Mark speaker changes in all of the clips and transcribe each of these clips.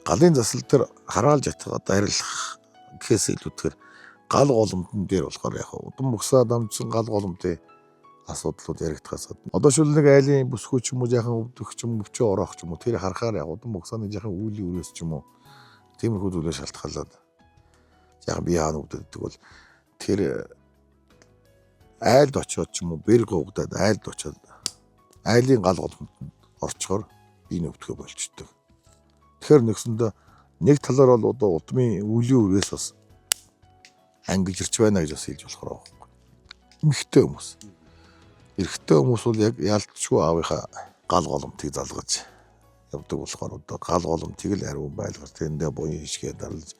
Speaker 1: Галын засал дээр хараалж ятгаа дайрлах гэхээс илүүтэйгээр гал голомтон дээр болохоор яг удам бөгсөө дамжсан гал голомтын асуудлууд яригдахаас гадна. Одоо шүл нэг айлын бүсгүй ч юм уу жаахан өвдөх ч юм уу өвчөө ороох ч юм уу тэр харахаар яг удам бөгсөөний жаахан үүлийн үрээс ч юм уу тиймэрхүү зүйлээ шалтгаалаад жаахан бие хаана өвдөдөг бол тэр айлд очиод ч юм уу бэр гугдаад айлд очиод айлын гал голомтонд орчхоор бие өвдөхөө болчдөг. Тэгэхээр нэгсэндээ нэг талаар бол одоо удмын үлийн үрээс бас ангижирч байна гэж бас хэлж болохоор байхгүй. Эмэгтэй хүмүүс. Эрэгтэй хүмүүс бол яг ялцчгүй аавынхаа гал голомтыг залгаж явдаг болохоор одоо гал голомтыг л ариун байлгаж тэрэндээ буян хишгээ дарлаж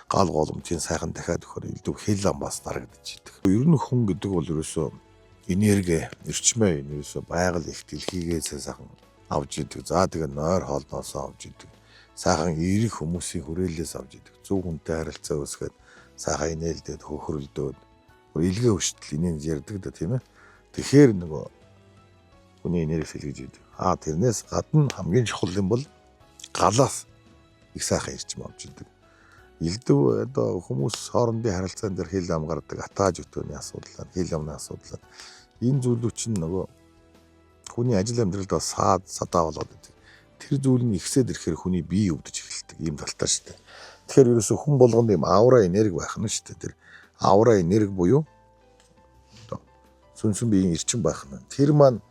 Speaker 1: гал голомтын сайхан дахиад өгөхөр элдв хэл ам бас дарагдаж идэг. Ер нь хүн гэдэг бол ерөөсөө энерги, эрчмээ ерөөсөө байгаль их дэлхийгээс сайхан авч идэг. За тэгээ нойр хоолноос авч идэг. Сайхан эерэг хүмүүсийн хүрээлэлээс авч идэг. Зөв хүнтэй харилцаа үүсгээд сайхан инээлдээд хөхрөлдөөд бүр илгээ хөштөл инээн ярьдаг да, тийм ээ. Тэгэхээр нөгөө хүний энерги сэлгэж идэг. А тэрнээс гадна хамгийн чухал юм бол галаас их сайхан эрчим авч идэг. Элдв одоо хүмүүс хоорондын харилцаан дээр хэл ам гардаг, атааж өтөөний асуудал, хэл амны асуудал. Энэ зүйлүүд чинь нөгөө хүний ажил амьдралд бас саад садаа болоод идэг. Тэр зүйл нь ихсээд ирэхээр хүний бие өвдөж эхэлдэг ийм талтай шүү дээ. Тэгэхээр ерөөсө хүн болгонд ийм аура энерги байх нь шүү дээ. Тэр аура энерги буюу одоо сүнсэн биеийн эрчим байх нь. Тэр маань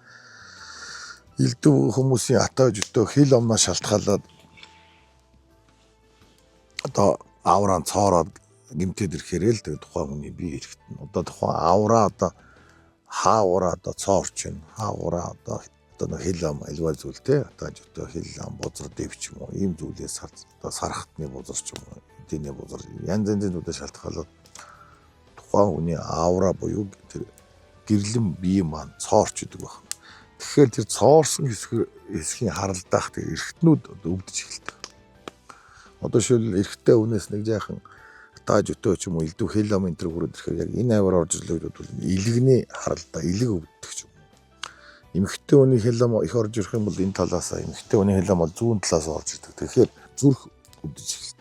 Speaker 1: элдв хүмүүсийн атааж өтөө хэл амнаа шалтгаалаад одоо аураа цоороод гимтээд ирэхээр л тэгээ тухайн хүний бие эрэхтэн. Одоо тухайн аура одоо хааура одоо цоорч байна. Хааура одоо нэг хэл ам альва зүйл те одоо өтөө хэл ам бузар дэв ч юм уу ийм зүйлээс одоо сархтны бузар ч юм уу эдийн бузар янз янзын зүйлээс шалтгаалаад тухайн хүний аура буюу тэр гэрлэн бие маань цоорч идэг байна. Тэгэхээр тэр цоорсон хэсгийн харалдаах тэр эргэтнүүд одоо өвдөж эхэлдэг. Одоо шил эрэгтэй хүнээс нэг жаахан тааж өтөө ч юм уу элдв хэл ам энэ төр хүрээд ирэхээр яг энэ аваар орж ирлээ гэж бодвол илэгний харалдаа илэг өвддөг ч юм уу. Эмэгтэй хүний хэл ам их орж ирэх юм бол энэ талаасаа, эмэгтэй хүний хэл ам бол зүүн талаас орж ирдэг. Тэгэхээр зүрх өвдөж эхэлдэг.